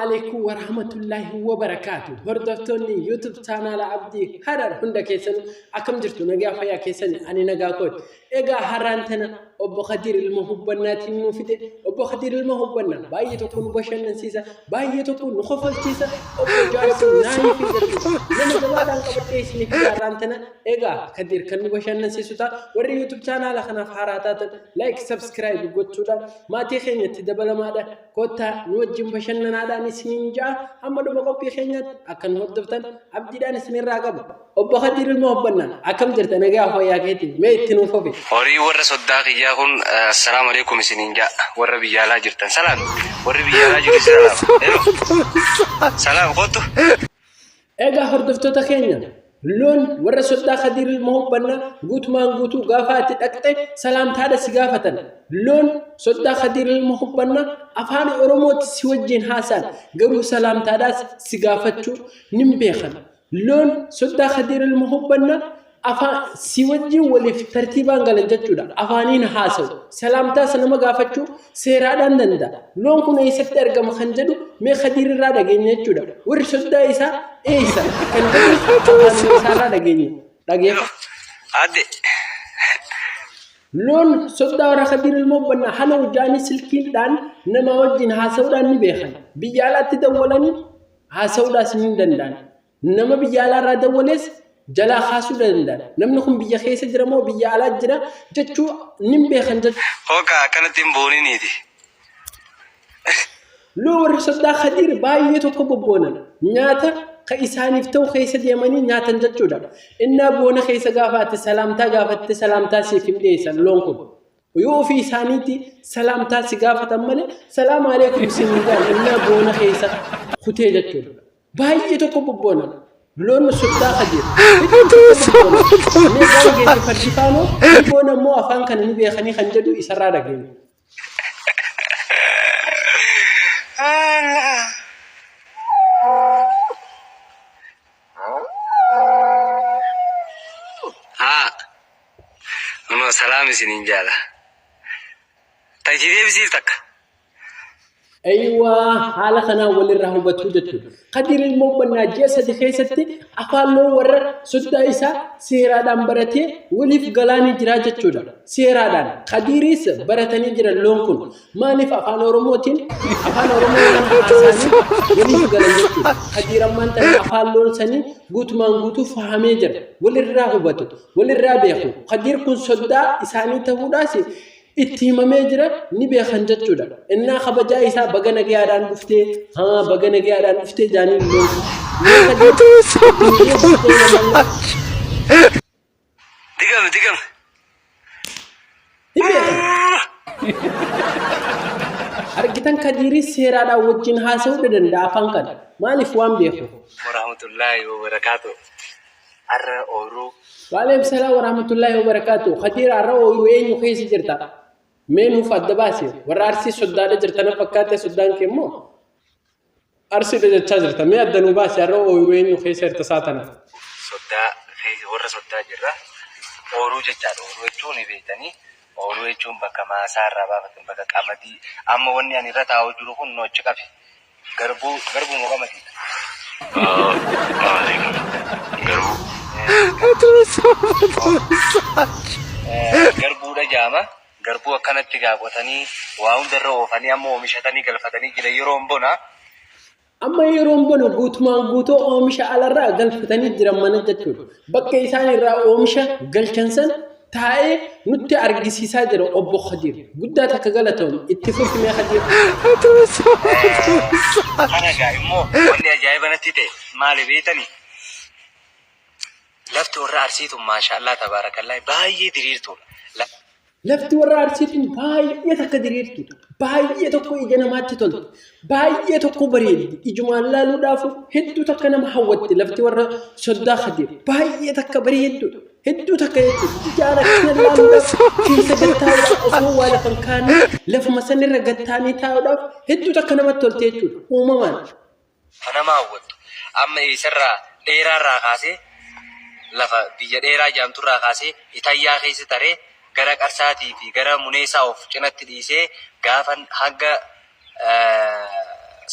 alaikum warahmatullaahi wabarakaatu. Hordoftoonni YouTube chaanaala Abdii Harar hunda keessan akkam jirtu? Nagaa fayyaa keessan? Ani nagaa kooti. Egaa har'aan tana obbo Khadiir ilma hubbannaatiin nuu fide. Obbo Khadiir ilma hubbannaa baay'ee tokko nu bashannansiisa, baay'ee tokko nu kofalchiisa. Obbo Jaarsi naayii fi jechuudha. Nama jabaadhaan qabadhee isiniif fide har'aan tana. Egaa Khadiir kan nu bashannansiisu ta'a. Warri YouTube chaanaala kanaaf haaraa taatan like, subscribe gochuudhaan maatii keenyatti dabalamaadha. Kottaa nu wajjin bashannanaadhaan isiniin ja'a. Hamma dhuma qophii keenyaatti akka nu hordoftan abdiidhaan isinirraa qaba. Obbo Khadiir ilma hubbannaa, akkam jirta? Nagaa fayyaa keetii? Mee itti nuuf ofi. Horii warra soddaa kiyyaa kun assalaamu alaikum isiniin ja'a. Warra biyya alaa jirtan salaam. Warri biyya alaa jiru salaam. Hello. Salaam kottu. Egaa hordoftoota keenya, loon warra soddaa Khadiir ilma hubbannaa guutumaan guutuu gaafa ati dhaqxe salaamtaadha si gaafatan. Loon soddaa Khadiir ilma hubbannaa afaan Oromootti si wajjin haasa'an, garuu salaamtaadhaas si gaafachuu nin beekan. Loon soddaa Khadiir ilma hubbannaa afaan si wajjin waliif tartiibaan galan jechuudha. Afaaniin haasawu. Salaamtaas nama gaafachuu seeraadhaan danda'a. Loon kun eessatti argama kan jedhu mee Khadiir irraa dhageenya jechuudha. Warri soddaa isaa eessa kan jedhu afaanuma isaarraa dhageenya. Dhageeffa. Adde. Loon soddaa warra Khadiir ilma hubbannaa hala hojjaanii silkiidhaan nama wajjin haasa'uudhaan ni beekan. Biyya alaatti dawwalanii haasa'uudhaas ni danda'an. Nama biyya alaa irraa dawwalees jalaa kaasuu danda'an. Namni kun biyya keessa jira moo biyya alaa jira jechuu ni beekan jechuudha. Hooka akkanatti hin booniniiti. Loo warri soddaa Khadiir baay'ee tokko bobboonan. Nyaata ka isaaniif ta'u keessa deemanii nyaatan jechuudha. Innaa boona keessa gaafa ati salaamtaa gaafatte salaamtaa siif hin dhiyeessan loon kun. Yoo ofii isaaniitti salaamtaa si gaafatan malee salaam aleekum siin hin jedhan innaa boona keessa kutee jechuudha. Baay'ee tokko bobboona. Loon soddaa Khadiir. Hedduu tokko bobboona. Mee gaangee fi fardi faanoo ni boona immoo afaan kana ni beekanii kan jedhu isarraa dhageenya. Haa. Kunoo salaam isiniin jaala. Ta'itii deebisiif takka. Eeywaa, haala kanaan walirraa hubatuu jechuudha. Khadiir ilma hubbannaa ji'a 3 keessatti afaan loon warra soddaa isaa seeraadhaan baratee waliif galaanii jiraa jechuudha. Seeraadhaan Khadiiris baratanii jiran loon kun. Maaliif afaan Oromootiin afaan Oromoo waan haasa'aniif waliif galan jechuudha. Khadiir ammaan tana afaan loon sanii guutumaan guutuu fahamee jira. Walirraa hubatu, walirraa beeku. Khadiir kun soddaa isaanii ta'uudhaas itti himamee jira, ni beekan jechuudha. Innaa kabajaa isaa baga nagayaadhaan dhuftee, haa baga nagayaadhaan dhuftee jaaniin loon kun. Mee Khadiir itti nu dhiyeessi ta'uu namallee. Digame digame. Ni beekan. Argitan, Kadiiris seeraadhaan wajjin haasa'uu danda'a afaan kana. Maaliif? Waan beeku. Warahmatullahi wabarakatuh. Har'a ooyiruu. Waalaikum salaam warahmatullahi wabarakaatu. Khadiir, har'a ooyiruu eenyu keessa jirta? Mee nuuf adda baasi. Warra Arsii soddaadha jirta na fakkaate, soddaan kee immoo Arsiidha jechaa jirta. Mee adda nuu baasi, har'a ooyiruu eenyu keessa jirta isaa tana? Soddaa keessa, warra soddaa jirra. Ooyiruu jechaadha. Ooyiruu jechuun ni beektanii. Ooyiruu jechuun bakka maasaa irraa baafatan, bakka qamadii. Amma wanni ani irra taa'u jiru kun nu achi qabe. Garbuu, garbuu moo qamadiidha? Garuu. Garbuudha jaama. Garbuu akkanatti gaa qotanii waa hundarra oofanii amma oomishatanii galfatanii jira yeroon bona. Amma yeroon bona guutumaan guutuu oomisha alarraa galfatanii jiran mana jechuudha. Bakka isaan irraa oomisha galchan san taa'ee nutti argisiisaa jira obbo Khadiir. Guddaa takka galatoom, itti fufi mee Khadiir. Kana gaa immoo wanni ajaa'iba natti ta'e maali beektanii? Lafti warra Arsii tun maashaallah tabaarakallah baay'ee diriirtuudha. Lafti warra Arsii tun baay'ee takka diriirtuudha. Baay'ee tokko ija namaatti tolti. Baay'ee tokko bareeddi. Ijumaan laaluudhaaf hedduu takka nama hawwatti lafti warra soddaa Khadiir. Baay'ee takka bareedduudha. Hedduu takka jechuudha. Ijaan akkana laaluudhaaf keessa gattaa'uudhaaf osoo waa lafa hin kaanne lafuma sanirra gattaanii taa'uudhaaf hedduu takka namatti tolti jechuudha. Uumamaan. Lafa nama hawwattu. Amma eessarraa dheeraarraa kaasee lafa biyya dheeraa jedhamturraa kaasee Itayyaa keessa taree gara Qarsaatii fi gara Muneessaa of cinatti dhiisee gaafan hanga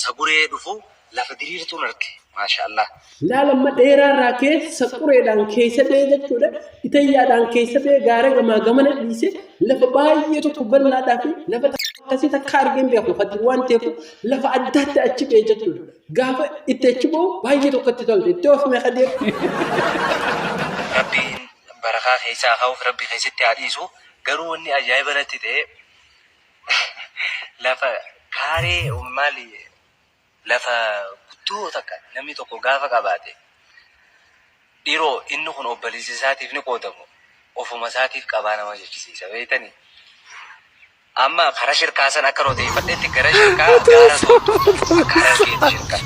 Saguree dhufu lafa diriirtuun arge. Maashaallah. Laalamma dheeraarraa keessa qureedhaan keessa ba'ee jechuudha. Itayyaadhaan keessa ba'ee gaara gamaa gamana dhiise lafa baay'ee tokko bal'aadhaa fi lafa akkasii takka argeen beeku Khadiir waan ta'eef lafa addaatti achi ba'e jechuudha. Gaafa itti achi ba'u baay'ee tokkotti tolte. Itti oofime Khadiir. Rabbiin barakaa keessaa kaa'uuf Rabbi keessatti haa dhiisu. Garuu wanni ajaa'iba natti ta'e lafa kaaree maali, lafa guddoo takka namni tokko gaafa qabaate, dhiroo inni kun obboleessa isaatiif ni qoodamu, ofuma isaatiif qabaa nama jechisiisa beektanii. Amma kara shirkaa san akka odeeffadhetti gara shirkaa gaara sooddu akka Harargeeti shirkaa.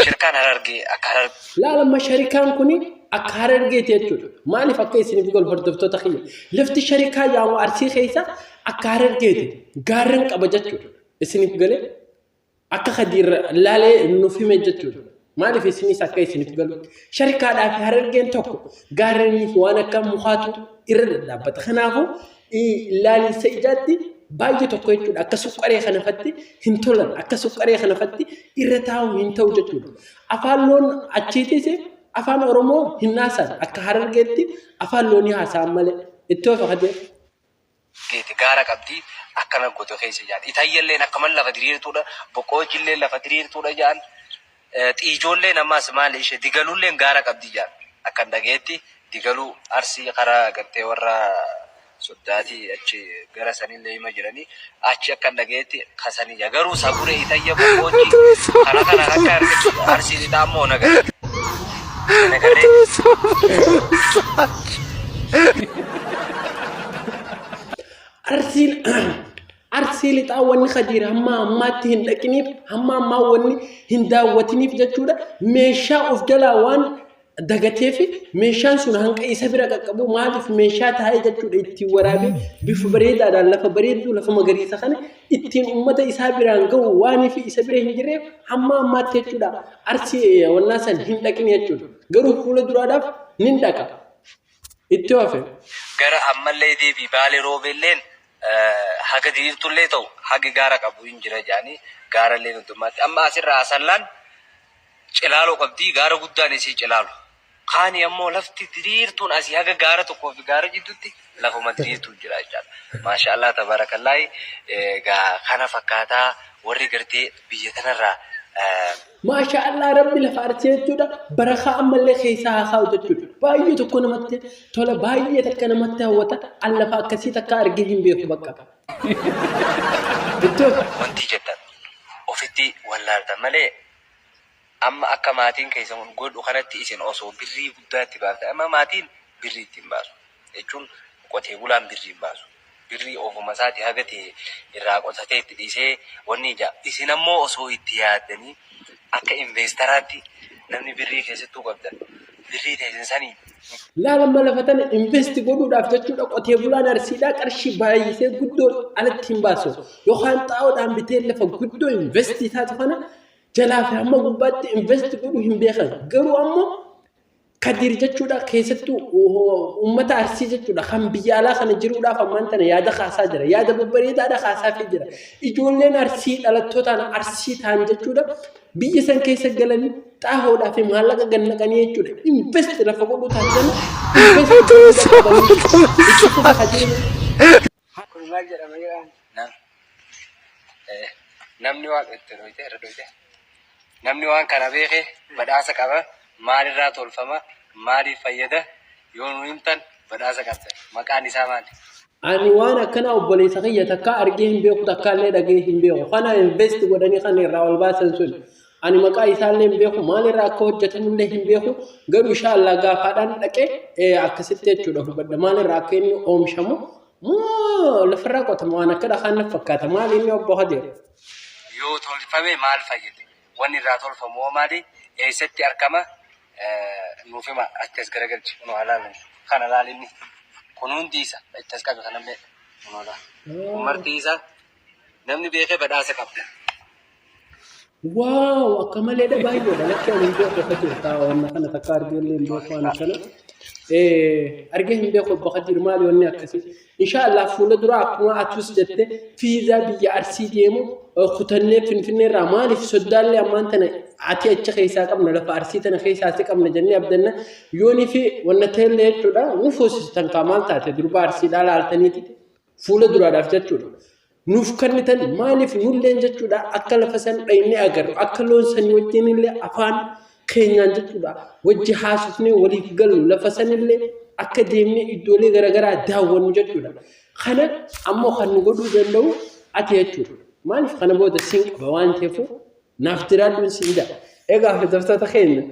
Shirkaan Harargee akka Harargee. Laalamma sharikaan kun akka Harargeeti jechuudha. Maaliif akka isiniif galu hordoftoota kiyya. Lafti sharikaa yaamu Arsii keessa akka Harargeeti. Gaarran qaba jechuudha. Isiniif galee akka Khadiir laalee nuuf hime jechuudha. Maaliif isinis akka isiniif galu. Sharikaadhaa fi Harargeen tokko gaarreniif waan akka mukaatu irra dhadhaabbata. Kanaafuu laalinsa ijaatti baay'ee tokko jechuudha. Akka suqqaree kanafatti hin tolan. Akka suqqaree kanafatti irra taa'u hin ta'u jechuudha. Afaan loon achiitis afaan Oromoo hin haasan. Akka Harargeetti afaan loonii haasa'an malee. Itti ofa Khadiir. Geete gaara qabdi akkana gote keessa jaan. Itayyalleen akkaman lafa diriirtuudha. Boqqoojilleen lafa diriirtuudha jaan. Xiijoolleen ammas maali ishee digalulleen gaara qabdi jaan. Akkan dhageetti digaluu Arsii karaa gartee warra soddaatii achi gara sanillee hima jiranii achi akkan dhageetti kasanii jaa. Garuu Saguree, Itayya, Boqqoojii kana kana akka Arsii lixaa immoo nagarre. Nagarree. Arsiin Arsii lixaa wanni Khadiir hamma ammaatti hin dhaqiniif, hamma ammaa wanni hin daawwatiniif jechuudha, meeshaa of jalaa waan dagateef meeshaan sun hanqa isa bira qaqqabu maaliif meeshaa taa'ee jechuudha ittiin waraabee bifa bareedaadhaan lafa bareedduu lafa magariisa kana ittiin ummata isaa biraan gahu waaniif isa bira hin jirreef hamma ammaatti jechuudha Arsii wannaa san hin dhaqin jechuudha. Garuu fuula duraadhaaf nin dhaqa. Itti hafe. Gara ammallee deebii Baalee Roobeelleen haga diriirtullee ta'u hagi gaara qabu hin jira jedhanii gaarallee hundummaatti. Amma asirraa Asallaan Cilaaloo qabdi, gaara guddaan isii Cilaalo. Kaani ammoo lafti diriirtuun asii haga gaara tokkoo fi gaara jidduutti lafuma diriirtuu jira jechaadha. Maashaallah tabaarakallaahi, egaa kana fakkaataa warri gartee biyya tanarraa. Maashaa Allah, Rabbi lafa Arsii jechuudha barakaa ammallee keessaa haa kaa'u jechuudha. Baay'ee tokko namatti tola, baay'ee takka namatti hawwata. An lafa akkasii takka argee hin beeku bakka. Itti ofi. Wanti jettan ofitti wallaaltan malee amma akka maatiin keessan godhu kanatti isin osoo birrii guddaa itti baaftan, amma maatiin birrii ittiin baasu jechuun qotee bulaan birrii hin baasu. Birrii ofuma isaati haga ta'e irraa qotatee itti dhiisee wanni ija. Isin ammoo osoo itti yaaddanii akka investaraatti namni birrii keessattuu qabdan birrii teessan sanii Laala amma lafa tana invest godhuudhaaf jechuudha qotee bulaan Arsiidhaa qarshii baay'isee guddoo alatti hin baasu. Yookaan xaa'oodhaan bitee lafa guddoo invest taatu kana jalaa fi hamma gubbaatti invest godhuu hin beekan. Garuu ammoo Kadiir jechuudha keessattuu uummata Arsii jechuudha kan biyya alaa kana jiruudhaaf ammaan tana yaada kaasaa jira. Yaada babbareedaadha kaasaafii jira. Ijoolleen Arsii dhalattootaan Arsii ta'an jechuudha biyya san keessa galanii xaahoodhaa fi maallaqa gannaqanii jechuudha. Invest lafa godhuu taasisan invest godhuu qabanii itti fufa Kadiir. Kun maal jedhama jedhaan? Namni waan itti dhoyte irra dhoyte. Namni waan kana beeke badhaasa qaba. Maalirraa tolfama? Maaliif fayyada? Yoo nu himtan badhaasa qabda. Maqaan isaa maali? Ani waan akkanaa obboleessa kiyya takkaa argee hin beeku, takkaa illee dhagee hin beeku. Kana invest godhanii kan irraa ol baasan sun. Ani maqaa isaallee hin beeku, maalirraa akka hojjetamullee hin beeku. Garuu inshaallah gaafaadhaan dhaqee akkasitti jechuudha hubadha. Maalirraa akka inni oomishamu moo lafarraa qotama waan akka dhakaan na fakkaata. Maali inni obbo Kadir? Yoo tolfame maal fayyada? Wanni irraa tolfamu hoo maali? Eessatti argama? Nuuf hima, achi as garagalchi. Kunoo halaalan. Kana laalinni. Kun hundi isa. Itti as qabe kanallee. Kunoo laa. Kun marti isa. Namni beekee badhaasa qabda. Wow, akka maleedha, baay'eedha. Lakki, ani hin beeku Kadir taa wanna kana takka argee illee hin beeku waan akkana. Argee hin beeku obbo Kadir, maali wanni akkasii? Inshaallah fuula dura akkuma atus jette fiizaa biyya Arsii deemu. kutannee Finfinnee irraa maaliif soddaallee ammaan tana ati achi keessaa qabna lafa Arsii tana keessaa si qabna jennee abdanna yoonii fi wanna ta'ellee jechuudha nu foosistan kaa maal taate durba Arsiidhaa laaltaniiti fuula duraadhaaf jechuudha. Nuuf kennitan maaliif nulleen jechuudha akka lafa san dhaynee agarru akka loon sanii wajjin illee afaan keenyaan jechuudha wajji haasofnee waliif gallu lafa sanillee akka deemnee iddoolee garaagaraa daawwannu jechuudha. Kana ammoo kan nu godhuu danda'u ati jechuudha. Maaliif kana booda siin qaba waan ta'eef naaf jiraadhuun siin jedha. Egaa hordoftoota keenya.